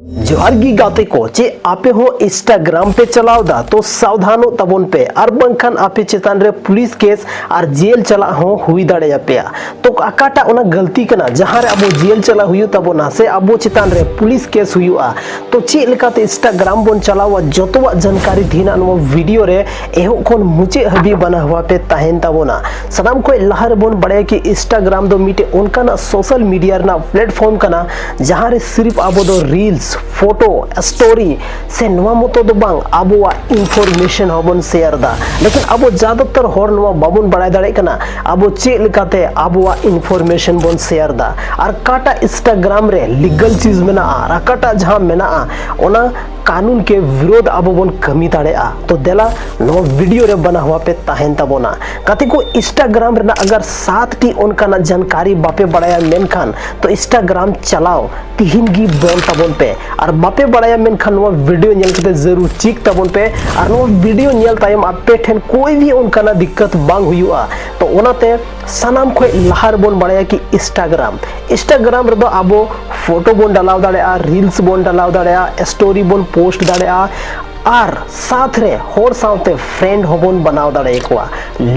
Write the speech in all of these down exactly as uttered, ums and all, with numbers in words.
ᱡᱚᱦᱟᱨ ᱜᱮ ᱜᱟᱛᱮ ᱠᱚ, ᱪᱮᱫ ᱟᱯᱮ ᱦᱚᱸ Instagram ᱯᱮ ᱪᱟᱞᱟᱣ ᱫᱟ? ᱛᱚ ᱥᱟᱵᱫᱷᱟᱱᱚᱜ ᱛᱟᱵᱚᱱ ᱯᱮ, ᱟᱨ ᱵᱟᱝᱠᱷᱟᱱ ᱟᱯᱮ ᱪᱮᱛᱟᱱ ᱨᱮ ᱯᱩᱞᱤᱥ ᱠᱮᱥ ᱟᱨ ᱡᱮᱞ ᱪᱟᱞᱟᱜ ᱦᱚᱸ ᱦᱩᱭ ᱫᱟᱲᱮᱭᱟᱯᱮᱭᱟ᱾ ᱛᱚ ᱚᱠᱟᱴᱟᱜ ᱚᱱᱟ ᱜᱟᱹᱞᱛᱤ ᱠᱟᱱᱟ ᱡᱟᱦᱟᱸ ᱨᱮ ᱟᱵᱚ ᱡᱮᱞ ᱪᱟᱞᱟᱜ ᱦᱩᱭᱩᱜ ᱛᱟᱵᱚᱱᱟ ᱥᱮ ᱟᱵᱚ ᱪᱮᱛᱟᱱ ᱨᱮ ᱯᱩᱞᱤᱥ ᱠᱮᱥ ᱦᱩᱭᱩᱜᱼᱟ? ᱛᱚ ᱪᱮᱫ ᱞᱮᱠᱟᱛᱮ Instagram ᱵᱚᱱ ᱪᱟᱞᱟᱣᱟ, ᱡᱚᱛᱚᱣᱟᱜ ᱡᱟᱱᱠᱟᱨᱤ ᱛᱮᱦᱮᱧᱟᱜ ᱱᱚᱣᱟ ᱵᱷᱤᱰᱤᱭᱳ ᱨᱮ ᱮᱦᱚᱵ ᱠᱷᱚᱱ ᱢᱩᱪᱟᱹᱫ ᱦᱟᱹᱵᱤᱡ ᱵᱟᱱᱟᱣᱟ ᱯᱮ ᱛᱟᱦᱮᱱ ᱛᱟᱵᱚᱱᱟ᱾ ᱥᱟᱱᱟᱢ ᱠᱷᱚᱱ ᱞᱟᱦᱟ ᱨᱮᱵᱚᱱ ᱵᱟᱲᱟᱭᱟ ᱠᱤ Instagram ᱫᱚ ᱢᱤᱫᱴᱮᱡ ᱚᱱᱠᱟᱱᱟᱜ ᱥᱳᱥᱟᱞ ᱢᱤᱰᱤᱭᱟ ᱨᱮᱱᱟᱜ ᱯᱞᱮᱴᱯᱷᱚᱨᱢ ᱠᱟᱱᱟ ᱡᱟᱦᱟᱸ ᱨᱮ ᱥᱤᱨᱯ ᱟᱵᱚ ᱫᱚ ᱨᱤᱞᱥ, ᱯᱷᱳᱴᱳ, ᱥᱴᱳᱨᱤ ᱥᱮ ᱱᱚᱣᱟ ᱢᱚᱛᱚ ᱫᱚ ᱵᱟᱝ, ᱟᱵᱚᱣᱟᱜ ᱤᱱᱯᱷᱚᱨᱢᱮᱥᱚᱱ ᱦᱚᱸᱵᱚᱱ ᱥᱮᱭᱟᱨ ᱫᱟ᱾ ᱞᱮᱠᱤᱱ ᱟᱵᱚ ᱡᱟᱫᱟᱛᱟᱨ ᱦᱚᱲ ᱱᱚᱣᱟ ᱵᱟᱵᱚᱱ ᱵᱟᱲᱟᱭ ᱫᱟᱲᱮᱭᱟᱜ ᱠᱟᱱᱟ ᱟᱵᱚ ᱪᱮᱫ ᱞᱮᱠᱟᱛᱮ ᱟᱵᱚᱣᱟᱜ ᱤᱱᱯᱷᱚᱨᱢᱮᱥᱚᱱ ᱵᱚᱱ ᱥᱮᱭᱟᱨ ᱫᱟ, ᱟᱨ ᱚᱠᱟᱴᱟᱜ Instagram ᱨᱮ ᱞᱤᱜᱟᱞ ᱪᱤᱡᱽ ᱢᱮᱱᱟᱜᱼᱟ ᱟᱨ ᱚᱠᱟᱴᱟᱜ ᱡᱟᱦᱟᱸ ᱢᱮᱱᱟᱜᱼᱟ ᱚᱱᱟ ᱠᱟᱹᱱᱩᱱ ᱠᱮ ᱵᱤᱨᱳᱫᱷ ᱟᱵᱚ ᱵᱚᱱ ᱠᱟᱹᱢᱤ ᱫᱟᱲᱮᱭᱟᱜᱼᱟ᱾ ᱛᱚ ᱫᱮᱞᱟ ᱱᱚᱣᱟ ᱵᱷᱤᱰᱤᱭᱳ ᱨᱮ ᱵᱟᱱᱟᱣᱟ ᱯᱮ ᱛᱟᱦᱮᱱ ᱛᱟᱵᱚᱱᱟ᱾ ᱜᱟᱛᱮ ᱠᱚ, Instagram ᱨᱮᱱᱟᱜ ᱟᱜᱟᱨ ᱥᱟᱛ ᱴᱤ ᱚᱱᱠᱟᱱᱟᱜ ᱡᱟᱱᱠᱟᱨᱤ ᱵᱟᱯᱮ ᱵᱟᱲᱟᱭᱟ ᱢᱮᱱᱠᱷᱟᱱ ᱛᱚ Instagram ᱪᱟᱞᱟᱣ ᱛᱤᱦᱤᱧ ᱜᱮ ᱵᱚᱱᱫ ᱛᱟᱵᱚᱱ ᱯᱮ᱾ ᱟᱨ ᱵᱟᱯᱮ ᱵᱟᱲᱟᱭᱟ ᱢᱮᱱᱠᱷᱟᱱ ᱱᱚᱣᱟ ᱵᱷᱤᱰᱤᱭᱳ ᱧᱮᱞ ᱠᱟᱛᱮ ᱡᱟᱹᱨᱩᱲ ᱪᱮᱠ ᱛᱟᱵᱚᱱ ᱯᱮ᱾ ᱟᱨ ᱱᱚᱣᱟ ᱵᱷᱤᱰᱤᱭᱳ ᱧᱮᱞ ᱛᱟᱭᱚᱢ ᱟᱯᱮ ᱴᱷᱮᱱ ᱠᱳᱭ ᱵᱷᱤ ᱚᱱᱠᱟᱱᱟᱜ ᱫᱤᱠᱠᱟᱛ ᱵᱟᱝ ᱦᱩᱭᱩᱜᱼᱟ᱾ ᱛᱚ ᱚᱱᱟᱛᱮ ᱥᱟᱱᱟᱢ ᱠᱷᱚᱱ ᱞᱟᱦᱟ ᱨᱮᱵᱚᱱ ᱵᱟᱲᱟᱭᱟ ᱠᱤ Instagram, Instagram ᱨᱮᱫᱚ ᱟᱵᱚ ᱯᱷᱳᱴᱳ ᱵᱚᱱ ᱰᱟᱞᱟᱣ ᱫᱟᱲᱮᱭᱟᱜᱼᱟ, ᱨᱤᱞᱥ ᱵᱚᱱ ᱰᱟᱞᱟᱣ ᱫᱟᱲᱮᱭᱟᱜᱼᱟ, ᱥᱴᱳᱨᱤ ᱵᱚᱱ ᱯᱳᱥᱴ ᱫᱟᱲᱮᱭᱟᱜᱼᱟ, ᱟᱨ ᱥᱟᱛ ᱨᱮ ᱦᱚᱲ ᱥᱟᱶᱛᱮ ᱯᱷᱨᱮᱱᱰ ᱦᱚᱸᱵᱚᱱ ᱵᱮᱱᱟᱣ ᱫᱟᱲᱮᱭᱟᱠᱚᱣᱟ᱾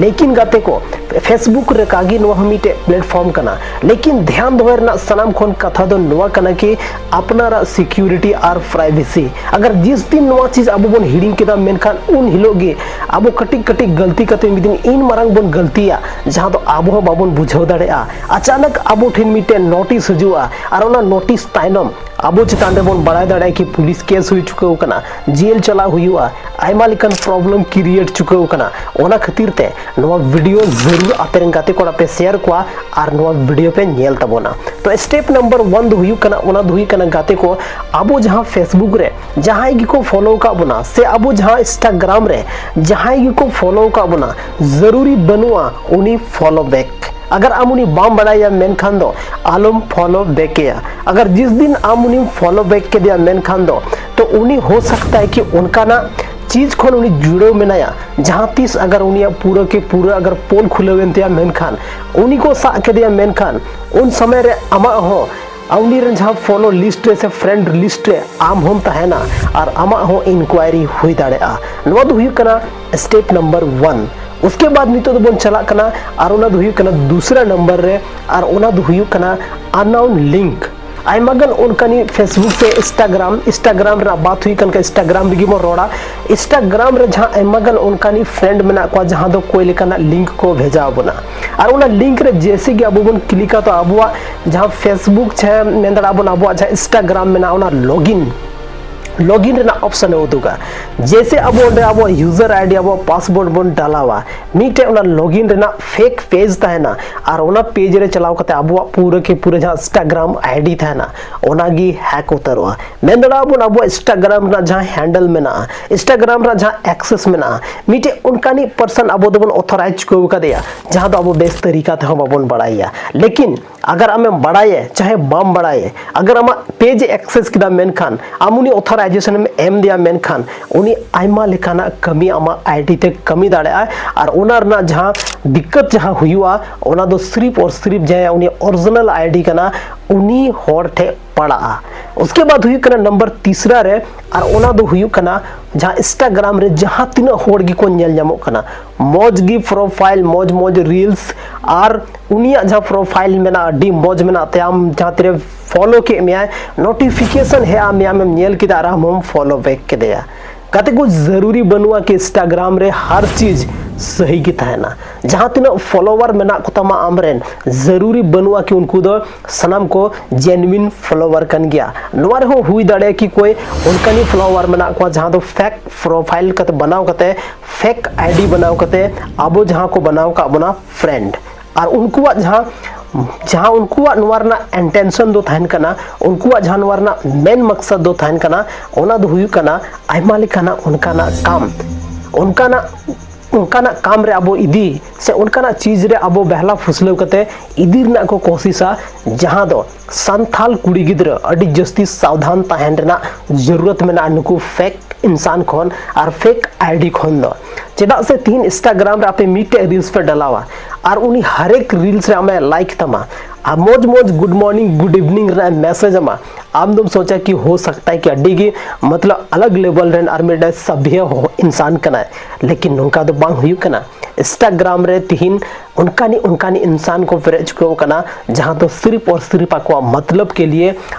ᱞᱮᱠᱤᱱ ᱜᱟᱛᱮ ᱠᱚ, Facebook ᱞᱮᱠᱟᱜᱮ ᱱᱚᱣᱟ ᱦᱚᱸ ᱢᱤᱫᱴᱮᱡ ᱯᱞᱮᱴᱯᱷᱚᱨᱢ ᱠᱟᱱᱟ, ᱞᱮᱠᱤᱱ ᱫᱷᱮᱭᱟᱱ ᱫᱚᱦᱚᱭ ᱨᱮᱱᱟᱜ ᱥᱟᱱᱟᱢ ᱠᱷᱚᱱ ᱠᱟᱛᱷᱟ ᱫᱚ ᱱᱚᱣᱟ ᱠᱟᱱᱟ ᱠᱤ ᱟᱯᱱᱟᱨᱟᱜ ᱥᱤᱠᱤᱭᱩᱨᱤᱴᱤ ᱟᱨ ᱯᱨᱟᱭᱵᱷᱮᱥᱤ᱾ ᱟᱜᱟᱨ ᱡᱤᱥ ᱫᱤᱱ ᱱᱚᱣᱟ ᱪᱤᱡᱽ ᱟᱵᱚ ᱵᱚᱱ ᱦᱤᱲᱤᱧ ᱠᱮᱫᱟ ᱢᱮᱱᱠᱷᱟᱱ ᱩᱱ ᱦᱤᱞᱳᱜ ᱜᱮ ᱟᱵᱚ ᱠᱟᱹᱴᱤᱡ ᱠᱟᱹᱴᱤᱡ ᱜᱟᱹᱞᱛᱤ ᱠᱟᱛᱮ ᱢᱤᱫ ᱫᱤᱱ ᱤᱱ ᱢᱟᱨᱟᱝ ᱵᱚᱱ ᱜᱟᱹᱞᱛᱤᱭᱟ ᱡᱟᱦᱟᱸ ᱫᱚ ᱟᱵᱚ ᱦᱚᱸ ᱵᱟᱵᱚᱱ ᱵᱩᱡᱷᱟᱹᱣ ᱫᱟᱲᱮᱭᱟᱜᱼᱟ᱾ ᱟᱪᱟᱱᱟᱠ ᱟᱵᱚ ᱴᱷᱮᱱ ᱢᱤᱫᱴᱮᱱ ᱱᱳᱴᱤᱥ ᱦᱤᱡᱩᱜᱼᱟ ᱟᱨ ᱚᱱᱟ ᱱᱳᱴᱤᱥ ᱛᱟᱭᱱᱚᱢ ᱟᱵᱚ ᱪᱮᱛᱟᱱ ᱨᱮᱵᱚᱱ ᱵᱟᱲᱟᱭ ᱫᱟᱲᱮᱭᱟᱜᱼᱟ ᱠᱤ ᱯᱩᱞᱤᱥ ᱠᱮᱥ ᱦᱩᱭ ᱪᱩᱠᱟᱹᱣ ᱟᱠᱟᱱᱟ, ᱡᱮᱞ ᱪᱟᱞᱟᱣ ᱦᱩᱭᱩᱜᱼᱟ, ᱟᱭᱢᱟ ᱞᱮᱠᱟᱱ ᱯᱨᱚᱵᱞᱮᱢ ᱠᱨᱤᱭᱮᱴ ᱪᱩᱠᱟᱹᱣ ᱟᱠᱟᱱᱟ᱾ ᱚᱱᱟ ᱠᱷᱟᱹᱛᱤᱨ ᱛᱮ ᱱᱚᱣᱟ ᱵᱷᱤᱰᱤᱭᱳ ᱡᱟᱹᱨᱩᱲ ᱟᱯᱮ ᱨᱮᱱ ᱜᱟᱛᱮ ᱠᱚᱲᱟ ᱯᱮ ᱥᱮᱭᱟᱨ ᱠᱚᱣᱟ ᱟᱨ ᱱᱚᱣᱟ ᱵᱷᱤᱰᱤᱭᱳ ᱯᱮ ᱧᱮᱞ ᱛᱟᱵᱚᱱᱟ᱾ ᱛᱚ ᱥᱴᱮᱯ ᱱᱟᱢᱵᱟᱨ ᱚᱣᱟᱱ ᱫᱚ ᱦᱩᱭᱩᱜ ᱠᱟᱱᱟ, ᱚᱱᱟ ᱫᱚ ᱦᱩᱭᱩᱜ ᱠᱟᱱᱟ ᱜᱟᱛᱮ ᱠᱚ, ᱟᱵᱚ ᱡᱟᱦᱟᱸ Facebook ᱨᱮ ᱡᱟᱦᱟᱸᱭ ᱜᱮᱠᱚ ᱯᱷᱚᱞᱳ ᱟᱠᱟᱫ ᱵᱚᱱᱟ ᱥᱮ ᱟᱵᱚ ᱡᱟᱦᱟᱸ Instagram ᱨᱮ ᱡᱟᱦᱟᱸᱭ ᱜᱮᱠᱚ ᱯᱷᱚᱞᱳ ᱟᱠᱟᱫ ᱵᱚᱱᱟ, ᱡᱟᱹᱨᱩᱨᱤ ᱵᱟᱹᱱᱩᱜᱼᱟ ᱩᱱᱤ ᱯᱷᱚᱞᱳ ᱵᱮᱠ᱾ ᱟᱜᱟᱨ ᱟᱢ ᱩᱱᱤ ᱵᱟᱢ ᱵᱟᱲᱟᱭᱟ ᱢᱮᱱᱠᱷᱟᱱ ᱫᱚ ᱟᱞᱚᱢ ᱯᱷᱚᱞᱳ ᱵᱮᱠ ᱮᱭᱟ᱾ ᱟᱜᱟᱨ ᱡᱤᱥ ᱫᱤᱱ ᱟᱢ ᱩᱱᱤᱢ ᱯᱷᱚᱞᱳ ᱵᱮᱠ ᱠᱮᱫᱮᱭᱟ ᱢᱮᱱᱠᱷᱟᱱ ᱫᱚ ᱛᱚ ᱩᱱᱤ ᱦᱳ ᱥᱟᱠᱛᱟ ᱦᱟᱭ ᱠᱤ ᱚᱱᱠᱟᱱᱟᱜ ᱪᱤᱡᱽ ᱠᱷᱚᱱ ᱩᱱᱤ ᱡᱩᱲᱟᱹᱣ ᱢᱮᱱᱟᱭᱟ ᱡᱟᱦᱟᱸ ᱛᱤᱥ ᱟᱜᱟᱨ ᱩᱱᱤᱭᱟᱜ ᱯᱩᱨᱟᱹ ᱠᱮ ᱯᱩᱨᱟᱹ ᱟᱜᱟᱨ ᱯᱳᱞ ᱠᱷᱩᱞᱟᱹᱣ ᱮᱱ ᱛᱟᱭᱟ ᱢᱮᱱᱠᱷᱟᱱ ᱩᱱᱤ ᱠᱚ ᱥᱟᱵ ᱠᱮᱫᱮᱭᱟ ᱢᱮᱱᱠᱷᱟᱱ ᱩᱱ ᱥᱚᱢᱚᱭ ᱨᱮ ᱟᱢᱟᱜ ᱦᱚᱸ ᱟᱨ ᱩᱱᱤ ᱨᱮᱱ ᱡᱟᱦᱟᱸ ᱯᱷᱚᱞᱳ ᱞᱤᱥᱴ ᱨᱮ ᱥᱮ ᱯᱷᱨᱮᱱᱰ ᱞᱤᱥᱴ ᱨᱮ ᱟᱢ ᱦᱚᱸᱢ ᱛᱟᱦᱮᱱᱟ ᱟᱨ ᱟᱢᱟᱜ ᱦᱚᱸ ᱤᱱᱠᱩᱭᱟᱨᱤ ᱦᱩᱭ ᱫᱟᱲᱮᱭᱟᱜᱼᱟ᱾ ᱱᱚᱣᱟ ᱫᱚ ᱦᱩᱭᱩᱜ ᱠᱟᱱᱟ ᱥᱴᱮᱯ ᱱᱟᱢᱵᱟᱨ ᱚᱣᱟᱱ᱾ ᱩᱥᱠᱮ ᱵᱟᱫ ᱱᱤᱛᱚᱜ ᱫᱚᱵᱚᱱ ᱪᱟᱞᱟᱜ ᱠᱟᱱᱟ ᱟᱨ ᱚᱱᱟ ᱫᱚ ᱦᱩᱭᱩᱜ ᱠᱟᱱᱟ ᱫᱩᱥᱨᱟ ᱱᱟᱢᱵᱟᱨ ᱨᱮ, ᱟᱨ ᱚᱱᱟ ᱫᱚ ᱦᱩᱭᱩᱜ ᱠᱟᱱᱟ ᱟᱱᱱᱳᱱ ᱞᱤᱝᱠ᱾ ᱟᱭᱢᱟ ᱜᱟᱱ ᱚᱱᱠᱟᱱᱤᱡ ᱯᱷᱮᱥᱵᱩᱠ ᱥᱮ ᱤᱱᱥᱴᱟᱜᱨᱟᱢ, ᱤᱱᱥᱴᱟᱜᱨᱟᱢ ᱨᱮᱱᱟᱜ ᱵᱟᱛ ᱦᱩᱭᱩᱜ ᱠᱟᱱ ᱠᱷᱟᱱ ᱤᱱᱥᱴᱟᱜᱨᱟᱢ ᱨᱮᱜᱮ ᱵᱚᱱ ᱨᱚᱲᱟ᱾ ᱤᱱᱥᱴᱟᱜᱨᱟᱢ ᱨᱮ ᱡᱟᱦᱟᱸ ᱟᱭᱢᱟ ᱜᱟᱱ ᱚᱱᱠᱟᱱᱤᱡ ᱯᱷᱨᱮᱱᱰ ᱢᱮᱱᱟᱜ ᱠᱚᱣᱟ ᱡᱟᱦᱟᱸ ᱫᱚ ᱠᱚᱭ ᱞᱮᱠᱟᱱᱟᱜ ᱞᱤᱝᱠ ᱠᱚ ᱵᱷᱮᱡᱟ ᱟᱵᱚᱱᱟ, ᱟᱨ ᱚᱱᱟ ᱞᱤᱝᱠ ᱨᱮ ᱡᱮᱭᱥᱮ ᱜᱮ ᱟᱵᱚ ᱵᱚᱱ ᱠᱞᱤᱠᱟ ᱛᱚ ᱟᱵᱚᱣᱟᱜ ᱡᱟᱦᱟᱸ ᱯᱷᱮᱥᱵᱩᱠ ᱥᱮ ᱢᱮᱱ ᱫᱟᱲᱮᱭᱟᱜᱼᱟ ᱵᱚᱱ ᱟᱵᱚᱣᱟᱜ ᱡᱟᱦᱟᱸ ᱤᱱᱥᱴᱟᱜᱨᱟᱢ ᱢᱮᱱᱟᱜᱼᱟ ᱚᱱᱟ ᱞᱚᱜᱤᱱ ᱞᱚᱜᱤᱱ ᱨᱮᱱᱟᱜ ᱚᱯᱥᱚᱱ ᱮ ᱩᱫᱩᱜᱟ᱾ ᱡᱮᱭᱥᱮ ᱟᱵᱚ ᱚᱸᱰᱮ ᱟᱵᱚᱣᱟᱜ ᱤᱭᱩᱡᱟᱨ ᱟᱭᱰᱤ, ᱟᱵᱚᱣᱟᱜ ᱯᱟᱥᱣᱟᱨᱰ ᱵᱚᱱ ᱰᱟᱞᱟᱣᱟ, ᱢᱤᱫᱴᱮᱡ ᱚᱱᱟ ᱞᱚᱜᱤᱱ ᱨᱮᱱᱟᱜ ᱯᱷᱮᱠ ᱯᱮᱡᱽ ᱛᱟᱦᱮᱱᱟ, ᱟᱨ ᱚᱱᱟ ᱯᱮᱡᱽ ᱨᱮ ᱪᱟᱞᱟᱣ ᱠᱟᱛᱮ ᱟᱵᱚᱣᱟᱜ ᱯᱩᱨᱟᱹ ᱠᱮ ᱯᱩᱨᱟᱹ ᱡᱟᱦᱟᱸ ᱤᱱᱥᱴᱟᱜᱨᱟᱢ ᱟᱭᱰᱤ ᱛᱟᱦᱮᱱᱟ ᱚᱱᱟᱜᱮ ᱦᱮᱠ ᱩᱛᱟᱹᱨᱚᱜᱼᱟ᱾ ᱢᱮᱱ ᱫᱟᱲᱮᱭᱟᱜᱼᱟ ᱵᱚᱱ ᱟᱵᱚᱣᱟᱜ ᱤᱱᱥᱴᱟᱜᱨᱟᱢ ᱨᱮᱱᱟᱜ ᱡᱟᱦᱟᱸ ᱦᱮᱱᱰᱮᱞ ᱢᱮᱱᱟᱜᱼᱟ, ᱤᱱᱥᱴᱟᱜᱨᱟᱢ ᱨᱮᱱᱟᱜ ᱡᱟᱦᱟᱸ ᱮᱠᱥᱮᱥ ᱢᱮᱱᱟᱜᱼᱟ, ᱢᱤᱫᱴᱮᱡ ᱚᱱᱠᱟᱱᱤᱡ ᱯᱟᱨᱥᱚᱱ ᱟᱵᱚ ᱫᱚᱵᱚᱱ ᱚᱛᱷᱚᱨᱟᱭᱤᱡᱽ ᱪᱩᱠᱟᱹᱣ ᱠᱟᱫᱮᱭᱟ ᱡᱟᱦᱟᱸ ᱫᱚ ᱟᱵᱚ ᱵᱮᱥ ᱛᱟᱹᱨᱤᱠᱟ ᱛᱮᱦᱚᱸ ᱵᱟᱵᱚᱱ ᱵᱟᱲᱟᱭᱟ᱾ ᱞᱮᱠᱤᱱ ᱟᱜᱟᱨ ᱟᱢᱮᱢ ᱵᱟᱲᱟᱭᱮ ᱪᱟᱦᱮ ᱵᱟᱢ ᱵᱟᱲᱟᱭᱮ, ᱟᱜᱟᱨ ᱟᱢᱟᱜ ᱯᱮᱡᱽ ᱮ ᱮᱠᱥᱮᱥ ᱠᱮᱫᱟ ᱢᱮᱱᱠᱷᱟᱱ ᱟᱢ ᱩᱱᱤ ᱚᱛᱷᱚᱨᱟᱭᱡᱮᱥᱚᱱ ᱮᱢ ᱮᱢ ᱫᱮᱭᱟ ᱢᱮᱱᱠᱷᱟᱱ ᱩᱱᱤ ᱟᱭᱢᱟ ᱞᱮᱠᱟᱱᱟᱜ ᱠᱟᱹᱢᱤ ᱟᱢᱟᱜ ᱟᱭᱰᱤ ᱛᱮ ᱠᱟᱹᱢᱤ ᱫᱟᱲᱮᱭᱟᱜᱼᱟᱭ, ᱟᱨ ᱚᱱᱟ ᱨᱮᱱᱟᱜ ᱡᱟᱦᱟᱸ ᱫᱤᱠᱠᱟᱛ ᱡᱟᱦᱟᱸ ᱦᱩᱭᱩᱜᱼᱟ ᱚᱱᱟ ᱫᱚ ᱥᱤᱨᱤᱯ ᱟᱨ ᱥᱤᱨᱤᱯ ᱡᱟᱦᱟᱸᱭ ᱩᱱᱤ ᱚᱨᱤᱡᱤᱱᱟᱞ ᱟᱭᱰᱤ ᱠᱟᱱᱟ ᱩᱱᱤ ᱦᱚᱲ ᱴᱷᱮᱡ ᱯᱟᱲᱟᱜᱼᱟ᱾ ᱩᱥᱠᱮ ᱵᱟᱫ ᱦᱩᱭᱩᱜ ᱠᱟᱱᱟ ᱱᱟᱢᱵᱟᱨ ᱛᱤᱥᱨᱟ ᱨᱮ, ᱟᱨ ᱚᱱᱟ ᱫᱚ ᱦᱩᱭᱩᱜ ᱠᱟᱱᱟ ᱡᱟᱦᱟᱸ ᱤᱱᱥᱴᱟᱜᱨᱟᱢ ᱨᱮ ᱡᱟᱦᱟᱸ ᱛᱤᱱᱟᱹᱜ ᱦᱚᱲ ᱜᱮᱠᱚ ᱧᱮᱞ ᱧᱟᱢᱚᱜ ᱠᱟᱱᱟ, ᱢᱚᱡᱽ ᱜᱮ ᱯᱨᱚᱯᱷᱟᱭᱤᱞ, ᱢᱚᱡᱽ ᱢᱚᱡᱽ ᱨᱤᱞᱥ, ᱟᱨ ᱩᱱᱤᱭᱟᱜ ᱡᱟᱦᱟᱸ ᱯᱨᱚᱯᱷᱟᱭᱤᱞ ᱢᱮᱱᱟᱜᱼᱟ ᱟᱹᱰᱤ ᱢᱚᱡᱽ ᱢᱮᱱᱟᱜ ᱛᱟᱭᱟ, ᱟᱢ ᱡᱟᱦᱟᱸ ᱛᱤᱨᱮ ᱯᱷᱚᱞᱳ ᱠᱮᱫ ᱢᱮᱭᱟᱭ, ᱱᱳᱴᱤᱯᱷᱤᱠᱮᱥᱚᱱ ᱦᱮᱡ ᱟᱫ ᱢᱮᱭᱟ, ᱟᱢᱮᱢ ᱧᱮᱞ ᱠᱮᱫᱟ ᱟᱨ ᱟᱢ ᱦᱚᱸᱢ ᱯᱷᱚᱞᱳ ᱵᱮᱠ ᱠᱮᱫᱮᱭᱟ᱾ ᱜᱟᱛᱮ ᱠᱚ, ᱡᱟᱹᱨᱩᱨᱤ ᱵᱟᱹᱱᱩᱜᱼᱟ ᱠᱤ ᱤᱱᱥᱴᱟᱜᱨᱟᱢ ᱨᱮ ᱦᱟᱨ ᱪᱤᱡᱽ ᱥᱟᱹᱦᱤ ᱜᱮ ᱛᱟᱦᱮᱱᱟ᱾ ᱡᱟᱦᱟᱸ ᱛᱤᱱᱟᱹᱜ ᱯᱷᱚᱞᱳᱣᱟᱨ ᱢᱮᱱᱟᱜ ᱠᱚᱛᱟᱢᱟ ᱟᱢᱨᱮᱱ, ᱡᱟᱹᱨᱩᱨᱤ ᱵᱟᱹᱱᱩᱜᱼᱟ ᱠᱤ ᱩᱱᱠᱩ ᱫᱚ ᱥᱟᱱᱟᱢ ᱠᱚ ᱡᱮᱱᱩᱭᱤᱱ ᱯᱷᱚᱞᱳᱣᱟᱨ ᱠᱟᱱ ᱜᱮᱭᱟ᱾ ᱱᱚᱣᱟ ᱨᱮᱦᱚᱸ ᱦᱩᱭ ᱫᱟᱲᱮᱭᱟᱜᱼᱟ ᱠᱤ ᱠᱚᱭ ᱚᱱᱠᱟᱱᱤᱡ ᱯᱷᱚᱞᱳᱣᱟᱨ ᱢᱮᱱᱟᱜ ᱠᱚᱣᱟ ᱡᱟᱦᱟᱸ ᱫᱚ ᱯᱷᱮᱠ ᱯᱨᱚᱯᱷᱟᱭᱤᱞ ᱠᱟᱛᱮ ᱵᱮᱱᱟᱣ ᱠᱟᱛᱮ, ᱯᱷᱮᱠ ᱟᱭᱰᱤ ᱵᱮᱱᱟᱣ ᱠᱟᱛᱮ ᱟᱵᱚ ᱡᱟᱦᱟᱸ ᱠᱚ ᱵᱮᱱᱟᱣ ᱠᱟᱜ ᱵᱚᱱᱟ ᱯᱷᱨᱮᱱᱰ, ᱟᱨ ᱩᱱᱠᱩᱣᱟᱜ ᱡᱟᱦᱟᱸ ᱡᱟᱦᱟᱸ ᱩᱱᱠᱩᱣᱟᱜ ᱱᱚᱣᱟ ᱨᱮᱱᱟᱜ ᱤᱱᱴᱮᱱᱥᱚᱱ ᱫᱚ ᱛᱟᱦᱮᱱ ᱠᱟᱱᱟ, ᱩᱱᱠᱩᱣᱟᱜ ᱡᱟᱦᱟᱸ ᱱᱚᱣᱟ ᱨᱮᱱᱟᱜ ᱢᱮᱱ ᱢᱟᱠᱥᱟᱫ ᱫᱚ ᱛᱟᱦᱮᱱ ᱠᱟᱱᱟ, ᱚᱱᱟ ᱫᱚ ᱦᱩᱭᱩᱜ ᱠᱟᱱᱟ ᱟᱭᱢᱟ ᱞᱮᱠᱟᱱᱟᱜ ᱚᱱᱠᱟᱱᱟᱜ ᱠᱟᱢ, ᱚᱱᱠᱟᱱᱟᱜ ᱚᱱᱠᱟᱱᱟᱜ ᱠᱟᱢ ᱨᱮ ᱟᱵᱚ ᱤᱫᱤ ᱥᱮ ᱚᱱᱠᱟᱱᱟᱜ ᱪᱤᱡᱽ ᱨᱮ ᱟᱵᱚ ᱵᱮᱦᱞᱟ ᱯᱷᱩᱥᱞᱟᱹᱣ ᱠᱟᱛᱮ ᱤᱫᱤ ᱨᱮᱱᱟᱜ ᱠᱚ ᱠᱳᱥᱤᱥᱟ, ᱡᱟᱦᱟᱸ ᱫᱚ ᱥᱟᱱᱛᱷᱟᱞ ᱠᱩᱲᱤ ᱜᱤᱫᱽᱨᱟᱹ ᱟᱹᱰᱤ ᱡᱟᱹᱥᱛᱤ ᱥᱟᱵᱫᱷᱟᱱ ᱛᱟᱦᱮᱱ ᱨᱮᱱᱟᱜ ᱡᱟᱹᱨᱩᱲᱟᱛ ᱢᱮᱱᱟᱜᱼᱟ ᱱᱩᱠᱩ ᱯᱷᱮᱠ ᱤᱱᱥᱟᱱ ᱠᱷᱚᱱ ᱟᱨ ᱯᱷᱮᱠ ᱟᱭᱰᱤ ᱠᱷᱚᱱ ᱫᱚ᱾ ᱪᱮᱫᱟᱜ ᱥᱮ ᱛᱤᱦᱤᱧ ᱤᱱᱥᱴᱟᱜᱨᱟᱢ ᱨᱮ ᱟᱯᱮ ᱢᱤᱫᱴᱮᱡ ᱨᱤᱞᱥ ᱯᱮ ᱰᱟᱞᱟᱣᱟ ᱟᱨ ᱩᱱᱤ ᱦᱟᱨᱮᱠ ᱨᱤᱞᱥ ᱨᱮ ᱟᱢᱮ ᱞᱟᱭᱤᱠ ᱛᱟᱢᱟ, ᱟᱨ ᱢᱚᱡᱽ ᱢᱚᱡᱽ good morning, good evening ᱨᱮᱱᱟᱜ ᱢᱮᱥᱮᱡᱽ ᱟᱢᱟ, ᱟᱢ ᱫᱚᱢ ᱥᱚᱪᱟ ᱠᱤ ᱦᱳ ᱥᱟᱠᱛᱟ ᱦᱮ ᱠᱤ ᱟᱹᱰᱤ ᱜᱮ ᱢᱚᱛᱞᱚᱵ ᱟᱞᱟᱜᱽ ᱞᱮᱵᱮᱞ ᱨᱮᱱ ᱟᱨ ᱢᱤᱫᱴᱮᱱ ᱥᱟᱵᱷᱭᱚ ᱦᱚ-, ᱤᱱᱥᱟᱱ ᱠᱟᱱᱟᱭ, ᱞᱮᱠᱤᱱ ᱱᱚᱝᱠᱟ ᱫᱚ ᱵᱟᱝ ᱦᱩᱭᱩᱜ ᱠᱟᱱᱟ᱾ ᱤᱱᱥᱴᱟᱜᱨᱟᱢ ᱨᱮ ᱛᱤᱦᱤᱧ ᱚᱱᱠᱟᱱᱤ ᱚᱱᱠᱟᱱᱤ ᱤᱱᱥᱟᱱ ᱠᱚ ᱯᱮᱨᱮᱡ ᱪᱩᱠᱟᱹᱣ ᱠᱟᱱᱟ, ᱡᱟᱦᱟᱸ ᱫᱚ ᱥᱤᱨᱯ ᱟᱨ ᱥᱤᱨᱯ ᱟᱠᱚᱣᱟᱜ ᱢᱚᱛᱞᱚᱵ ᱠᱮ ᱞᱤᱭᱮ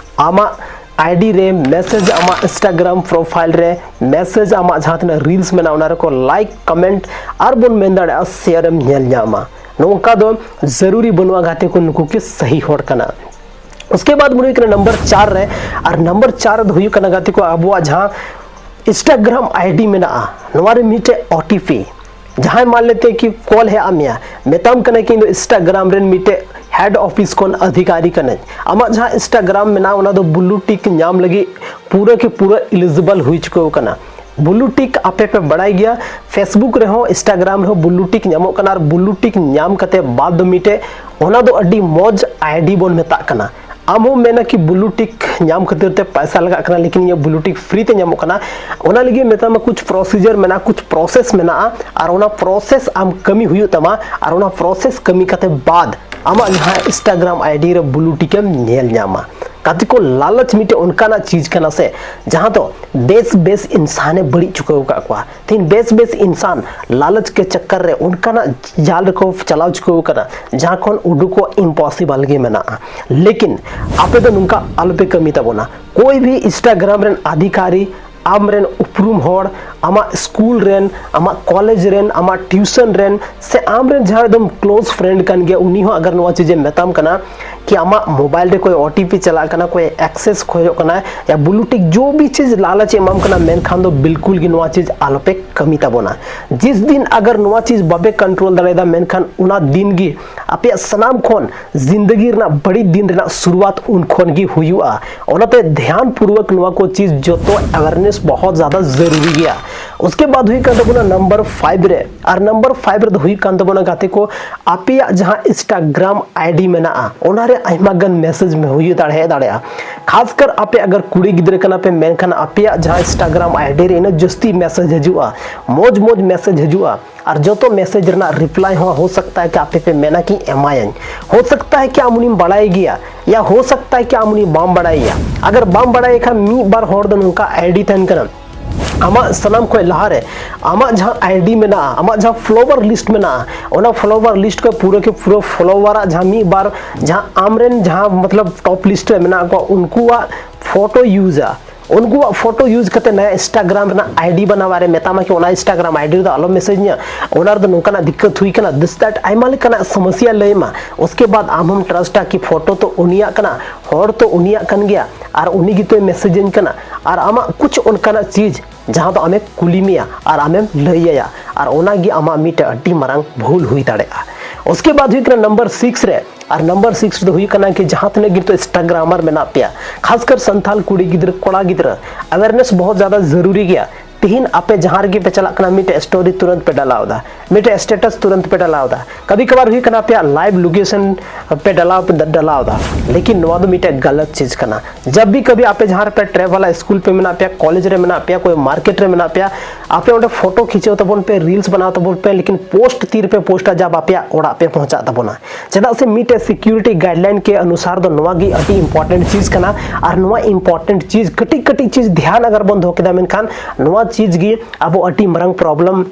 ᱟᱢᱟᱜ ᱟᱭᱰᱤ ᱨᱮ ᱢᱮᱥᱮᱡᱽ, ᱟᱢᱟᱜ ᱤᱱᱥᱴᱟᱜᱨᱟᱢ ᱯᱨᱚᱯᱷᱟᱭᱤᱞ ᱨᱮ ᱢᱮᱥᱮᱡᱽ, ᱟᱢᱟᱜ ᱡᱟᱦᱟᱸ ᱛᱤᱱᱟᱹᱜ ᱨᱤᱞᱥ ᱢᱮᱱᱟᱜᱼᱟ ᱚᱱᱟ ᱨᱮᱠᱚ ᱞᱟᱭᱤᱠ, ᱠᱚᱢᱮᱱᱴ ᱟᱨ ᱵᱚᱱ ᱢᱮᱱ ᱫᱟᱲᱮᱭᱟᱜᱼᱟ ᱥᱮᱭᱟᱨ ᱮᱢ ᱧᱮᱞ ᱧᱟᱢᱟ᱾ ᱱᱚᱝᱠᱟ ᱫᱚ ᱡᱟᱹᱨᱩᱨᱤ ᱵᱟᱹᱱᱩᱜᱼᱟ ᱜᱟᱛᱮ ᱠᱚ, ᱱᱩᱠᱩ ᱠᱤ ᱥᱟᱹᱦᱤ ᱦᱚᱲ ᱠᱟᱱᱟ᱾ ᱩᱥᱠᱮ ᱵᱟᱫ ᱵᱚᱱ ᱦᱩᱭᱩᱜ ᱠᱟᱱᱟ ᱱᱟᱢᱵᱟᱨ ᱪᱟᱨ ᱨᱮ, ᱟᱨ ᱱᱟᱢᱵᱟᱨ ᱪᱟᱨ ᱨᱮᱫᱚ ᱦᱩᱭᱩᱜ ᱠᱟᱱᱟ ᱜᱟᱛᱮ ᱠᱚ ᱟᱵᱚᱣᱟᱜ ᱡᱟᱦᱟᱸ ᱤᱱᱥᱴᱟᱜᱨᱟᱢ ᱟᱭᱰᱤ ᱢᱮᱱᱟᱜᱼᱟ, ᱱᱚᱣᱟ ᱨᱮ ᱢᱤᱫᱴᱮᱡ ᱳᱴᱤᱯᱤ ᱡᱟᱦᱟᱸᱭ ᱢᱟᱱ ᱞᱮᱛᱮ ᱠᱤ ᱠᱚᱞ ᱦᱮᱡ ᱟᱫ ᱢᱮᱭᱟ, ᱢᱮᱛᱟᱢ ᱠᱟᱱᱟ ᱠᱤ ᱤᱧ ᱫᱚ ᱤᱱᱥᱴᱟᱜᱨᱟᱢ ᱨᱮᱱ ᱢᱤᱫᱴᱮᱡ ᱦᱮᱰ ᱚᱯᱷᱤᱥ ᱠᱷᱚᱱ ᱚᱫᱷᱤᱠᱟᱨᱤ ᱠᱟᱹᱱᱟᱹᱧ, ᱟᱢᱟᱜ ᱡᱟᱦᱟᱸ ᱤᱱᱥᱴᱟᱜᱨᱟᱢ ᱢᱮᱱᱟᱜᱼᱟ ᱚᱱᱟ ᱫᱚ ᱵᱞᱩ ᱴᱤᱠ ᱧᱟᱢ ᱞᱟᱹᱜᱤᱫ ᱯᱩᱨᱟᱹ ᱠᱮ ᱯᱩᱨᱟᱹ ᱤᱞᱤᱡᱤᱵᱚᱞ ᱦᱩᱭ ᱪᱩᱠᱟᱹᱣ ᱠᱟᱱᱟ᱾ ᱵᱞᱩ ᱴᱤᱠ ᱟᱯᱮ ᱯᱮ ᱵᱟᱲᱟᱭ ᱜᱮᱭᱟ, ᱯᱷᱮᱥᱵᱩᱠ ᱨᱮᱦᱚᱸ ᱤᱱᱥᱴᱟᱜᱨᱟᱢ ᱨᱮᱦᱚᱸ ᱵᱞᱩ ᱴᱤᱠ ᱧᱟᱢᱚᱜ ᱠᱟᱱᱟ, ᱟᱨ ᱵᱞᱩ ᱴᱤᱠ ᱧᱟᱢ ᱠᱟᱛᱮ ᱵᱟᱫ ᱫᱚ ᱢᱤᱫᱴᱮᱡ ᱚᱱᱟ ᱫᱚ ᱟᱹᱰᱤ ᱢᱚᱡᱽ ᱟᱭᱰᱤ ᱵᱚᱱ ᱢᱮᱛᱟᱜ ᱠᱟᱱᱟ᱾ ᱟᱢ ᱦᱚᱸ ᱢᱮᱱᱟ ᱠᱤ ᱵᱞᱩ ᱴᱤᱠ ᱧᱟᱢ ᱠᱷᱟᱹᱛᱤᱨ ᱛᱮ ᱯᱟᱭᱥᱟ ᱞᱟᱜᱟᱜ ᱠᱟᱱᱟ, ᱞᱮᱠᱤᱱ ᱤᱧᱟᱹᱜ ᱵᱞᱩ ᱴᱤᱠ ᱯᱷᱨᱤ ᱛᱮ ᱧᱟᱢᱚᱜ ᱠᱟᱱᱟ᱾ ᱚᱱᱟ ᱞᱟᱹᱜᱤᱫ ᱢᱮᱛᱟᱢᱟ ᱠᱩᱪ ᱯᱨᱚᱥᱤᱡᱟᱨ ᱢᱮᱱᱟᱜᱼᱟ, ᱠᱩᱪ ᱯᱨᱚᱥᱮᱥ ᱢᱮᱱᱟᱜᱼᱟ, ᱟᱨ ᱚᱱᱟ ᱯᱨᱚᱥᱮᱥ ᱟᱢ ᱠᱟᱹᱢᱤ ᱦᱩᱭᱩᱜ ᱛᱟᱢᱟ, ᱟᱨ ᱚᱱᱟ ᱯᱨᱚᱥᱮᱥ ᱠᱟᱹᱢᱤ ᱠᱟᱛᱮ ᱵᱟᱫ ᱟᱢᱟᱜ ᱡᱟᱦᱟᱸ ᱤᱱᱥᱴᱟᱜᱨᱟᱢ ᱟᱭᱰᱤ ᱨᱮ ᱵᱞᱩ ᱴᱤᱠ ᱮᱢ ᱧᱮᱞ ᱧᱟᱢᱟ᱾ ᱜᱟᱛᱮ ᱠᱚ, ᱞᱟᱞᱚᱪ ᱢᱤᱫᱴᱮᱡ ᱚᱱᱠᱟᱱᱟᱜ ᱪᱤᱡᱽ ᱠᱟᱱᱟ ᱥᱮ, ᱡᱟᱦᱟᱸ ᱫᱚ ᱵᱮᱥ ᱵᱮᱥ ᱤᱱᱥᱟᱱᱮ ᱵᱟᱹᱲᱤᱡ ᱪᱩᱠᱟᱹᱣ ᱟᱠᱟᱫ ᱠᱚᱣᱟ᱾ ᱛᱮᱦᱮᱧ ᱵᱮᱥ ᱵᱮᱥ ᱤᱱᱥᱟᱱ ᱞᱟᱞᱚᱪ ᱠᱮ ᱪᱟᱠᱠᱟᱨ ᱨᱮ ᱚᱱᱠᱟᱱᱟᱜ ᱡᱟᱞ ᱨᱮᱠᱚ ᱪᱟᱞᱟᱣ ᱪᱩᱠᱟᱹᱣ ᱟᱠᱟᱱᱟ, ᱡᱟᱦᱟᱸ ᱠᱷᱚᱱ ᱩᱰᱩᱠᱚᱜ ᱤᱢᱯᱚᱥᱤᱵᱚᱞ ᱜᱮ ᱢᱮᱱᱟᱜᱼᱟ᱾ ᱞᱮᱠᱤᱱ ᱟᱯᱮ ᱫᱚ ᱱᱚᱝᱠᱟ ᱟᱞᱚᱯᱮ ᱠᱟᱹᱢᱤ ᱛᱟᱵᱚᱱᱟ᱾ ᱠᱳᱭ ᱵᱷᱤ ᱤᱱᱥᱴᱟᱜᱨᱟᱢ ᱨᱮᱱ ᱟᱫᱷᱤᱠᱟᱨᱤ, ᱟᱢ ᱨᱮᱱ ᱩᱯᱨᱩᱢ ᱦᱚᱲ, ᱟᱢᱟᱜ ᱥᱠᱩᱞ ᱨᱮᱱ, ᱟᱢᱟᱜ ᱠᱚᱞᱮᱡᱽ ᱨᱮᱱ, ᱟᱢᱟᱜ ᱴᱤᱭᱩᱥᱚᱱ ᱨᱮᱱ, ᱥᱮ ᱟᱢ ᱨᱮᱱ ᱡᱟᱦᱟᱸᱭ ᱮᱠᱫᱚᱢ ᱠᱞᱳᱡᱽ ᱯᱷᱨᱮᱱᱰ ᱠᱟᱱ ᱜᱮᱭᱟ, ᱩᱱᱤ ᱦᱚᱸ ᱟᱜᱟᱨ ᱱᱚᱣᱟ ᱪᱤᱡᱽ ᱮ ᱢᱮᱛᱟᱢ ᱠᱟᱱᱟ ᱠᱤ ᱟᱢᱟᱜ ᱢᱳᱵᱟᱭᱤᱞ ᱨᱮ ᱠᱚᱭ ᱳᱴᱤᱯᱤ ᱪᱟᱞᱟᱜ ᱠᱟᱱᱟ, ᱠᱚᱭ ᱮᱠᱥᱮᱥ ᱠᱷᱚᱡᱚᱜ ᱠᱟᱱᱟ, ᱭᱟ ᱵᱞᱩ ᱴᱤᱠ ᱡᱚ ᱵᱷᱤ ᱪᱤᱡᱽ ᱞᱟᱞᱚᱪ ᱮ ᱮᱢᱟᱢ ᱠᱟᱱᱟ, ᱢᱮᱱᱠᱷᱟᱱ ᱫᱚ ᱵᱤᱞᱠᱩᱞ ᱜᱮ ᱱᱚᱣᱟ ᱪᱤᱡᱽ ᱟᱞᱚᱯᱮ ᱠᱟᱹᱢᱤ ᱛᱟᱵᱚᱱᱟ᱾ ᱡᱤᱥ ᱫᱤᱱ ᱟᱜᱟᱨ ᱱᱚᱣᱟ ᱪᱤᱡᱽ ᱵᱟᱯᱮ ᱠᱚᱱᱴᱨᱳᱞ ᱫᱟᱲᱮᱭᱟᱫᱟ, ᱢᱮᱱᱠᱷᱟᱱ ᱚᱱᱟ ᱫᱤᱱ ᱜᱮ ᱟᱯᱮᱭᱟᱜ ᱥᱟᱱᱟᱢ ᱠᱷᱚᱱ ᱡᱤᱱᱫᱟᱹᱜᱤ ᱨᱮᱱᱟᱜ ᱵᱟᱹᱲᱤᱡ ᱫᱤᱱ ᱨᱮᱱᱟᱜ ᱥᱩᱨᱩᱣᱟᱛ ᱩᱱ ᱠᱷᱚᱱ ᱜᱮ ᱦᱩᱭᱩᱜᱼᱟ᱾ ᱚᱱᱟᱛᱮ ᱫᱷᱮᱭᱟᱱ ᱯᱩᱨᱣᱚᱠ ᱱᱚᱣᱟ ᱠᱚ ᱪᱤᱡᱽ ᱡᱚᱛᱚ ᱟᱣᱮᱨᱱᱮᱥ ᱵᱚᱦᱚᱛ ᱡᱟᱫᱟ ᱡᱟᱹᱨᱩᱨᱤ ᱜᱮᱭᱟ᱾ ᱩᱥᱠᱮ ᱵᱟᱫ ᱦᱩᱭᱩᱜ ᱠᱟᱱ ᱛᱟᱵᱚᱱᱟ ᱱᱟᱢᱵᱟᱨ ᱯᱷᱟᱭᱤᱵᱷ ᱨᱮ᱾ ᱟᱨ ᱱᱟᱢᱵᱟᱨ ᱯᱷᱟᱭᱤᱵᱷ ᱨᱮᱫᱚ ᱦᱩᱭᱩᱜ ᱠᱟᱱ ᱛᱟᱵᱚᱱᱟ, ᱜᱟᱛᱮ ᱠᱚ, ᱟᱯᱮᱭᱟᱜ ᱡᱟᱦᱟᱸ ᱤᱱᱥᱴᱟᱜᱨᱟᱢ ᱟᱭᱰᱤ ᱢᱮᱱᱟᱜᱼᱟ, ᱚᱱᱟᱨᱮ ᱟᱭᱢᱟ ᱜᱟᱱ ᱢᱮᱥᱮᱡᱽ ᱦᱩᱭ ᱫᱟᱲᱮ ᱦᱮᱡ ᱫᱟᱲᱮᱭᱟᱜᱼᱟ᱾ ᱠᱷᱟᱥᱠᱟᱨ ᱟᱯᱮ ᱟᱜᱟᱨ ᱠᱩᱲᱤ ᱜᱤᱫᱽᱨᱟᱹ ᱠᱟᱱᱟ ᱯᱮ, ᱢᱮᱱᱠᱷᱟᱱ ᱟᱯᱮᱭᱟᱜ ᱡᱟᱦᱟᱸ ᱤᱱᱥᱴᱟᱜᱨᱟᱢ ᱟᱭᱰᱤ ᱨᱮ ᱤᱱᱟᱹᱜ ᱡᱟᱹᱥᱛᱤ ᱢᱮᱥᱮᱡᱽ ᱦᱤᱡᱩᱜᱼᱟ, ᱢᱚᱡᱽ ᱢᱚᱡᱽ ᱢᱮᱥᱮᱡᱽ ᱦᱤᱡᱩᱜᱼᱟ, ᱟᱨ ᱡᱚᱛᱚ ᱢᱮᱥᱮᱡᱽ ᱨᱮᱱᱟᱜ ᱨᱤᱯᱞᱟᱭ ᱦᱚᱸ ᱦᱳ ᱥᱟᱠᱛᱟ ᱦᱮ ᱠᱤ ᱟᱯᱮ ᱯᱮ ᱢᱮᱱᱟ ᱠᱤ ᱮᱢᱟᱭᱟᱹᱧ, ᱦᱳ ᱥᱟᱠᱛᱟ ᱦᱮ ᱠᱤ ᱟᱢ ᱩᱱᱤᱢ ᱵᱟᱲᱟᱭ ᱜᱮᱭᱟ, ᱭᱟ ᱦᱳ ᱥᱟᱠᱛᱟ ᱦᱮ ᱠᱤ ᱟᱢ ᱩᱱᱤ ᱵᱟᱢ ᱵᱟᱲᱟᱭᱮᱭᱟ᱾ ᱟᱜᱟᱨ ᱵᱟᱢ ᱵᱟᱲᱟᱭ ᱠᱷᱟᱱ, ᱢᱤᱫ ᱵᱟᱨ ᱦᱚᱲ ᱫᱚ ᱱᱚᱝᱠᱟ ᱟᱭᱰᱤ ᱛᱟᱦᱮᱱ ᱠᱟᱱᱟ, ᱟᱢᱟᱜ ᱥᱟᱱᱟᱢ ᱠᱷᱚᱱ ᱞᱟᱦᱟᱨᱮ ᱟᱢᱟᱜ ᱡᱟᱦᱟᱸ ᱟᱭᱰᱤ ᱢᱮᱱᱟᱜᱼᱟ, ᱟᱢᱟᱜ ᱡᱟᱦᱟᱸ ᱯᱷᱚᱞᱳᱣᱟᱨ ᱞᱤᱥᱴ ᱢᱮᱱᱟᱜᱼᱟ, ᱚᱱᱟ ᱯᱷᱚᱞᱳᱣᱟᱨ ᱞᱤᱥᱴ ᱠᱷᱚᱱ ᱯᱩᱨᱟᱹ ᱠᱤ ᱯᱩᱨᱟᱹ ᱯᱷᱚᱞᱳᱣᱟᱨᱟᱜ ᱡᱟᱦᱟᱸ ᱢᱤᱫ ᱵᱟᱨ ᱡᱟᱦᱟᱸ ᱟᱢᱨᱮᱱ ᱡᱟᱦᱟᱸ ᱢᱚᱛᱞᱚᱵ ᱴᱚᱯ ᱞᱤᱥᱴ ᱨᱮ ᱢᱮᱱᱟᱜ ᱠᱚᱣᱟ, ᱩᱱᱠᱩᱣᱟᱜ ᱯᱷᱳᱴᱳ ᱤᱭᱩᱡᱟ, ᱩᱱᱠᱩᱣᱟᱜ ᱯᱷᱳᱴᱳ ᱤᱭᱩᱡᱽ ᱠᱟᱛᱮ ᱱᱟᱭᱟ ᱤᱱᱥᱴᱟᱜᱨᱟᱢ ᱨᱮᱱᱟᱜ ᱟᱭᱰᱤ ᱵᱮᱱᱟᱣ ᱨᱮ ᱢᱮᱛᱟᱢᱟ ᱠᱤ ᱚᱱᱟ ᱤᱱᱥᱴᱟᱜᱨᱟᱢ ᱟᱭᱰᱤ ᱨᱮᱫᱚ ᱟᱞᱚᱢ ᱢᱮᱥᱮᱡᱽ ᱤᱧᱟ, ᱚᱱᱟ ᱨᱮᱫᱚ ᱱᱚᱝᱠᱟᱱᱟᱜ ᱫᱤᱠᱠᱟᱛ ᱦᱩᱭ ᱠᱟᱱᱟ, this that ᱟᱭᱢᱟ ᱞᱮᱠᱟᱱᱟᱜ ᱥᱚᱢᱚᱥᱭᱟ ᱞᱟᱹᱭ ᱟᱢᱟ᱾ ᱩᱥᱠᱮ ᱵᱟᱫ ᱟᱢ ᱦᱚᱢ ᱴᱨᱟᱥᱴᱟ ᱠᱤ ᱯᱷᱳᱴᱳ ᱛᱚ ᱩᱱᱤᱭᱟᱜ ᱠᱟᱱᱟ, ᱦᱚᱲ ᱛᱚ ᱩᱱᱤᱭᱟᱜ ᱠᱟᱱ ᱜᱮᱭᱟ, ᱟᱨ ᱩᱱᱤ ᱜᱮᱛᱚᱭ ᱢᱮᱥᱮᱡᱽ ᱟᱹᱧ ᱠᱟᱱᱟ, ᱟᱨ ᱟᱢᱟᱜ ᱠᱩᱪ ᱚᱱᱠᱟᱱᱟᱜ ᱪᱤᱡᱽ ᱡᱟᱦᱟᱸ ᱫᱚ ᱟᱢᱮ ᱠᱩᱞᱤ ᱢᱮᱭᱟ ᱟᱨ ᱟᱢᱮᱢ ᱞᱟᱹᱭ ᱟᱭᱟ, ᱟᱨ ᱚᱱᱟᱜᱮ ᱟᱢᱟᱜ ᱢᱤᱫᱴᱮᱱ ᱟᱹᱰᱤ ᱢᱟᱨᱟᱝ ᱵᱷᱩᱞ ᱦᱩᱭ ᱫᱟᱲᱮᱭᱟᱜᱼᱟ᱾ ᱩᱥᱠᱮ ᱵᱟᱫ ᱦᱩᱭᱩᱜ ᱠᱟᱱᱟ ᱱᱟᱢᱵᱟᱨ ᱥᱤᱠᱥ ᱨᱮ, ᱟᱨ ᱱᱟᱢᱵᱟᱨ ᱥᱤᱠᱥ ᱨᱮᱫᱚ ᱦᱩᱭᱩᱜ ᱠᱟᱱᱟ ᱠᱤ ᱡᱟᱦᱟᱸ ᱛᱤᱱᱟᱹᱜ ᱜᱮ ᱱᱤᱛᱚᱜ ᱤᱱᱥᱴᱟᱜᱨᱟᱢᱟᱨ ᱢᱮᱱᱟᱜ ᱯᱮᱭᱟ, ᱠᱷᱟᱥᱠᱟᱨ ᱥᱟᱱᱛᱟᱞ ᱠᱩᱲᱤ ᱜᱤᱫᱽᱨᱟᱹ ᱠᱚᱲᱟ ᱜᱤᱫᱽᱨᱟᱹ, ᱟᱣᱮᱨᱱᱮᱥ ᱵᱚᱦᱩᱛ ᱡᱟᱫᱟ ᱡᱟᱹᱨᱩᱨᱤ ᱜᱮᱭᱟ᱾ ᱛᱤᱦᱤᱧ ᱟᱯᱮ ᱡᱟᱦᱟᱸ ᱨᱮᱜᱮ ᱯᱮ ᱪᱟᱞᱟᱜ ᱠᱟᱱᱟ, ᱢᱤᱫᱴᱮᱡ ᱥᱴᱳᱨᱤ ᱛᱩᱨᱟᱹᱱᱛ ᱯᱮ ᱰᱟᱞᱟᱣ ᱮᱫᱟ, ᱢᱤᱫᱴᱮᱡ ᱥᱴᱮᱴᱟᱥ ᱛᱩᱨᱟᱹᱱᱛ ᱯᱮ ᱰᱟᱞᱟᱣ ᱮᱫᱟ᱾ ᱠᱟᱵᱷᱤ ᱠᱟᱵᱷᱟᱨ ᱦᱩᱭᱩᱜ ᱠᱟᱱᱟ ᱟᱯᱮᱭᱟᱜ ᱞᱟᱭᱤᱵᱷ ᱞᱳᱠᱮᱥᱚᱱ ᱯᱮ ᱰᱟᱞᱟᱣ ᱰᱟᱞᱟᱣ ᱮᱫᱟ, ᱞᱮᱠᱤᱱ ᱱᱚᱣᱟ ᱫᱚ ᱢᱤᱫᱴᱮᱡ ᱜᱟᱞᱟᱛ ᱪᱤᱡᱽ ᱠᱟᱱᱟ᱾ ᱡᱟᱵ ᱵᱷᱤ ᱠᱟᱵᱷᱤ ᱟᱯᱮ ᱡᱟᱦᱟᱸ ᱨᱮᱯᱮ ᱴᱨᱟᱵᱷᱮᱞᱟ, ᱥᱠᱩᱞ ᱯᱮ ᱢᱮᱱᱟᱜ ᱯᱮᱭᱟ, ᱠᱚᱞᱮᱡᱽ ᱨᱮ ᱢᱮᱱᱟᱜ ᱯᱮᱭᱟ, ᱠᱚᱭ ᱢᱟᱨᱠᱮᱴ ᱨᱮ ᱢᱮᱱᱟᱜ ᱯᱮᱭᱟ, ᱟᱯᱮ ᱚᱸᱰᱮ ᱯᱷᱳᱴᱳ ᱠᱷᱤᱪᱟᱹᱣ ᱛᱟᱵᱚᱱ ᱯᱮ, ᱨᱤᱞᱥ ᱵᱮᱱᱟᱣ ᱛᱟᱵᱚᱱ ᱯᱮ, ᱞᱮᱠᱤᱱ ᱯᱳᱥᱴ ᱛᱤ ᱨᱮᱯᱮ ᱯᱳᱥᱴᱟ ᱡᱟᱵ ᱟᱯᱮᱭᱟᱜ ᱚᱲᱟᱜ ᱯᱮ ᱯᱚᱸᱦᱪᱟᱜ ᱛᱟᱵᱚᱱᱟ᱾ ᱪᱮᱫᱟᱜ ᱥᱮ ᱢᱤᱫᱴᱮᱡ ᱥᱤᱠᱤᱭᱩᱨᱤᱴᱤ ᱜᱟᱭᱤᱰᱞᱟᱭᱤᱱ ᱠᱮ ᱚᱱᱩᱥᱟᱨ ᱫᱚ ᱱᱚᱣᱟ ᱜᱮ ᱟᱹᱰᱤ ᱤᱢᱯᱚᱨᱴᱮᱱᱴ ᱪᱤᱡᱽ ᱠᱟᱱᱟ᱾ ᱟᱨ ᱱᱚᱣᱟ ᱤᱢᱯᱚᱨᱴᱮᱱᱴ ᱪᱤᱡᱽ, ᱠᱟᱹᱴᱤᱡ ᱠᱟᱹᱴᱤᱡ ᱪᱤᱡᱽ ᱫᱷᱮᱭᱟᱱ ᱟᱜᱟᱨ ᱵᱚᱱ ᱫᱚᱦᱚ ᱠᱮᱫᱟ, ᱢᱮᱱᱠᱷᱟᱱ ᱱᱚᱣᱟ ᱪᱤᱡᱽ ᱜᱮ ᱟᱵᱚ ᱟᱹᱰᱤ ᱢᱟᱨᱟᱝ ᱯᱨᱚᱵᱞᱮᱢ,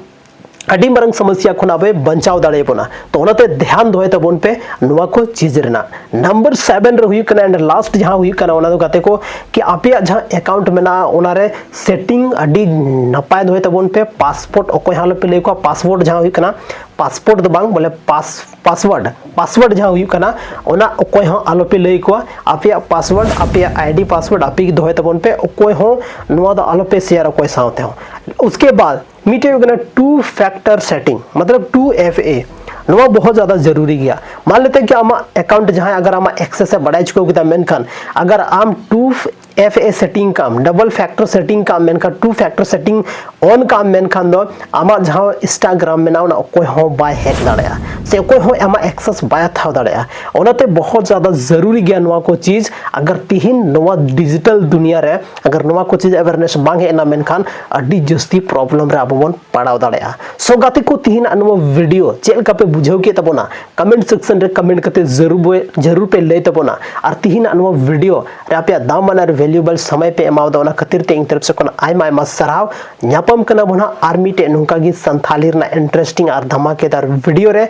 ᱟᱹᱰᱤ ᱢᱟᱨᱟᱝ ᱥᱚᱢᱚᱥᱭᱟ ᱠᱷᱚᱱ ᱟᱵᱚᱭ ᱵᱟᱧᱪᱟᱣ ᱫᱟᱲᱮᱭᱟᱵᱚᱱᱟ᱾ ᱛᱚ ᱚᱱᱟᱛᱮ ᱫᱷᱮᱭᱟᱱ ᱫᱚᱦᱚᱭ ᱛᱟᱵᱚᱱ ᱯᱮ ᱱᱚᱣᱟ ᱠᱚ ᱪᱤᱡᱽ ᱨᱮᱱᱟᱜ᱾ ᱱᱟᱢᱵᱟᱨ ᱥᱮᱵᱷᱮᱱ ᱨᱮ ᱦᱩᱭᱩᱜ ᱠᱟᱱᱟ, and last ᱡᱟᱦᱟᱸ ᱦᱩᱭᱩᱜ ᱠᱟᱱᱟ, ᱚᱱᱟ ᱫᱚ ᱜᱟᱛᱮ ᱠᱚ, ᱠᱤ ᱟᱯᱮᱭᱟᱜ ᱡᱟᱦᱟᱸ ᱮᱠᱟᱣᱩᱱᱴ ᱢᱮᱱᱟᱜᱼᱟ, ᱚᱱᱟᱨᱮ ᱥᱮᱴᱤᱝ ᱟᱹᱰᱤ ᱱᱟᱯᱟᱭ ᱫᱚᱦᱚᱭ ᱛᱟᱵᱚᱱ ᱯᱮ᱾ ᱯᱟᱥᱯᱳᱨᱴ ᱚᱠᱚᱭ ᱦᱚᱸ ᱟᱞᱚᱯᱮ ᱞᱟᱹᱭ ᱟᱠᱚᱣᱟ, ᱯᱟᱥᱯᱳᱨᱴ ᱡᱟᱦᱟᱸ ᱦᱩᱭᱩᱜ ᱠᱟᱱᱟ, ᱯᱟᱥᱯᱳᱨᱴ ᱫᱚ ᱵᱟᱝ, ᱵᱚᱞᱮ ᱯᱟᱥ ᱯᱟᱥᱣᱟᱨᱰ, ᱯᱟᱥᱣᱟᱨᱰ ᱡᱟᱦᱟᱸ ᱦᱩᱭᱩᱜ ᱠᱟᱱᱟ, ᱚᱱᱟ ᱚᱠᱚᱭ ᱦᱚᱸ ᱟᱞᱚᱯᱮ ᱞᱟᱹᱭ ᱟᱠᱚᱣᱟ᱾ ᱟᱯᱮᱭᱟᱜ ᱯᱟᱥᱣᱟᱨᱰ, ᱟᱯᱮᱭᱟᱜ ᱟᱭᱰᱤ ᱯᱟᱥᱣᱟᱨᱰ ᱟᱯᱮ ᱜᱮ ᱫᱚᱦᱚᱭ ᱛᱟᱵᱚᱱ ᱯᱮ, ᱚᱠᱚᱭ ᱦᱚᱸ ᱱᱚᱣᱟ ᱫᱚ ᱟᱞᱚᱯᱮ ᱥᱮᱭᱟᱨ ᱚᱠᱚᱭ ᱥᱟᱶ ᱛᱮᱦᱚᱸ᱾ ᱩᱥᱠᱮ ᱵᱟᱫ ᱢᱤᱫᱴᱮᱡ ᱦᱩᱭᱩᱜ ᱠᱟᱱᱟ ᱴᱩ ᱯᱷᱮᱠᱴᱚᱨ ᱥᱮᱴᱤᱝ, ᱢᱚᱛᱞᱚᱵ ᱴᱩ ᱮᱯᱷ ᱮ᱾ ᱱᱚᱣᱟ ᱵᱚᱦᱩᱛ ᱡᱟᱫᱟ ᱡᱟᱹᱨᱩᱨᱤ ᱜᱮᱭᱟ᱾ ᱢᱟᱱ ᱞᱮᱛᱮ ᱠᱤ ᱟᱢᱟᱜ ᱮᱠᱟᱣᱩᱱᱴ ᱡᱟᱦᱟᱸᱭ ᱟᱜᱟᱨ ᱟᱢᱟᱜ ᱮᱠᱥᱮᱥ ᱮ ᱵᱟᱲᱟᱭ ᱪᱩᱠᱟᱹᱣ ᱠᱮᱫᱟ, ᱢᱮᱱᱠᱷᱟᱱ ᱟᱜᱟᱨ ᱟᱢ ᱴᱩ ᱮᱯᱷ ᱮ ᱥᱮᱴᱤᱝ ᱠᱟᱜ ᱟᱢ, ᱰᱚᱵᱚᱞ ᱯᱷᱮᱠᱴᱚᱨ ᱥᱮᱴᱤᱝ ᱠᱟᱜ ᱟᱢ, ᱢᱮᱱᱠᱷᱟᱱ ᱴᱩ ᱯᱷᱮᱠᱴᱚᱨ ᱥᱮᱴᱤᱝ ᱚᱱ ᱠᱟᱜ ᱟᱢ, ᱢᱮᱱᱠᱷᱟᱱ ᱫᱚ ᱟᱢᱟᱜ ᱡᱟᱦᱟᱸ ᱤᱱᱥᱴᱟᱜᱨᱟᱢ ᱢᱮᱱᱟᱜᱼᱟ, ᱚᱱᱟ ᱚᱠᱚᱭ ᱦᱚᱸ ᱵᱟᱭ ᱦᱮᱠ ᱫᱟᱲᱮᱭᱟᱜᱼᱟ ᱥᱮ ᱚᱠᱚᱭ ᱦᱚᱸ ᱟᱢᱟᱜ ᱮᱠᱥᱮᱥ ᱵᱟᱭ ᱦᱟᱛᱟᱣ ᱫᱟᱲᱮᱭᱟᱜᱼᱟ᱾ ᱚᱱᱟᱛᱮ ᱵᱚᱦᱚᱛ ᱡᱟᱫᱟ ᱡᱟᱹᱨᱩᱨᱤ ᱜᱮᱭᱟ ᱱᱚᱣᱟ ᱠᱚ ᱪᱤᱡᱽ᱾ ᱟᱜᱟᱨ ᱛᱤᱦᱤᱧ ᱱᱚᱣᱟ ᱰᱤᱡᱤᱴᱟᱞ ᱫᱩᱱᱤᱭᱟ ᱨᱮ ᱟᱜᱟᱨ ᱱᱚᱣᱟ ᱠᱚ ᱪᱤᱡᱽ ᱟᱣᱮᱨᱱᱮᱥ ᱵᱟᱝ ᱦᱮᱡ ᱮᱱᱟ, ᱢᱮᱱᱠᱷᱟᱱ ᱟᱹᱰᱤ ᱡᱟᱹᱥᱛᱤ ᱯᱨᱚᱵᱞᱮᱢ ᱨᱮ ᱟᱵᱚ ᱵᱚᱱ ᱯᱟᱲᱟᱣ ᱫᱟᱲᱮᱭᱟᱜᱼᱟ᱾ ᱥᱳ ᱜᱟᱛᱮ ᱠᱚ, ᱛᱤᱦᱤᱧᱟᱜ ᱱᱚᱣᱟ ᱵᱷᱤᱰᱤᱭᱳ ᱪᱮᱫ ᱞᱮᱠᱟ ᱯᱮ ᱵᱩᱡᱷᱟᱹᱣ ᱠᱮᱫ ᱛᱟᱵᱚᱱᱟ? ᱠᱚᱢᱮᱱᱴ ᱥᱮᱠᱥᱚᱱ ᱨᱮ ᱠᱚᱢᱮᱱᱴ ᱠᱟᱛᱮ ᱡᱟᱹᱨᱩᱲ ᱵᱚ-, ᱡᱟᱹᱨᱩᱲ ᱯᱮ ᱞᱟᱹᱭ ᱛᱟᱵᱚᱱᱟ᱾ ᱟᱨ ᱛᱤᱦᱤᱧᱟᱜ ᱱᱚᱣᱟ ᱵᱷᱤᱰᱤᱭᱳ ᱨᱮ ᱟᱯᱮᱭᱟᱜ ᱫᱟᱢᱟᱱ ᱟᱨ ᱵᱷᱮᱞᱩᱭᱮᱵᱚᱞ ᱥᱚᱢᱚᱭ ᱯᱮ ᱮᱢᱟᱣᱫᱟ, ᱚᱱᱟ ᱠᱷᱟᱹᱛᱤᱨ ᱛᱮ ᱤᱧ ᱛᱚᱨᱚᱯ ᱥᱮᱫ ᱠᱷᱚᱱ ᱟᱭᱢᱟ ᱟᱭᱢᱟ ᱥᱟᱨᱦᱟᱣ᱾ ᱧᱟᱯᱟᱢ ᱠᱟᱱᱟ ᱵᱚᱱ ᱦᱟᱸᱜ ᱟᱨ ᱢᱤᱫᱴᱮᱡ ᱱᱚᱝᱠᱟ ᱜᱮ ᱥᱟᱱᱛᱷᱟᱞᱤ ᱨᱮᱱᱟᱜ ᱤᱱᱴᱟᱨᱮᱥᱴᱤᱝ ᱟᱨ ᱫᱷᱟᱢᱟᱠᱮᱫᱟᱨ ᱵᱷᱤᱰᱤᱭᱳ ᱨᱮ᱾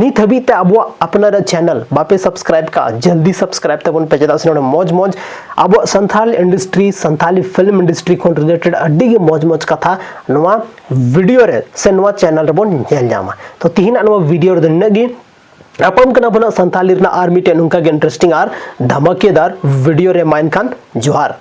ᱱᱤᱛ ᱦᱟᱹᱵᱤᱡ ᱛᱮ ᱟᱵᱚᱣᱟᱜ ᱟᱯᱱᱟᱨᱟᱜ ᱪᱮᱱᱮᱞ ᱵᱟᱯᱮ ᱥᱟᱵᱥᱠᱨᱟᱭᱤᱵ ᱠᱟᱜᱼᱟ, ᱡᱚᱞᱫᱤ ᱥᱟᱵᱥᱠᱨᱟᱭᱤᱵ ᱛᱟᱵᱚᱱ ᱯᱮ, ᱪᱮᱫᱟᱜ ᱥᱮ ᱱᱚᱰᱮ ᱢᱚᱡᱽ ᱢᱚᱡᱽ ᱟᱵᱚᱣᱟᱜ Santhal industry, Santhali film industry ᱠᱷᱚᱱ ᱨᱤᱞᱮᱴᱮᱰ ᱟᱹᱰᱤ ᱜᱮ ᱢᱚᱡᱽ ᱢᱚᱡᱽ ᱠᱟᱛᱷᱟ ᱱᱚᱣᱟ ᱵᱷᱤᱰᱤᱭᱳ ᱨᱮ ᱥᱮ ᱱᱚᱣᱟ ᱪᱮᱱᱮᱞ ᱨᱮᱵᱚᱱ ᱧᱮᱞ ᱧᱟᱢᱟ᱾ ᱛᱚ, ᱛᱤᱦᱤᱧᱟᱜ ᱱᱚᱣᱟ ᱵᱷᱤᱰᱤᱭᱳ ᱨᱮᱫᱚ ᱱᱤᱱᱟᱹᱜ ᱜᱮ᱾ ᱧᱟᱯᱟᱢ ᱠᱟᱱᱟ ᱵᱚᱱ ᱦᱟᱸᱜ ᱥᱟᱱᱛᱷᱟᱞᱤ ᱨᱮᱱᱟᱜ ᱟᱨ ᱢᱤᱫᱴᱮᱡ ᱱᱚᱝᱠᱟ ᱜᱮ ᱤᱱᱴᱟᱨᱮᱥᱴᱤᱝ ᱟᱨ ᱫᱷᱟᱢᱟᱠᱮᱫᱟᱨ ᱵᱷᱤᱰᱤᱭᱳ ᱨᱮ᱾ ᱢᱟ ᱮᱱᱠᱷᱟᱱ ᱡᱚᱦᱟᱨ᱾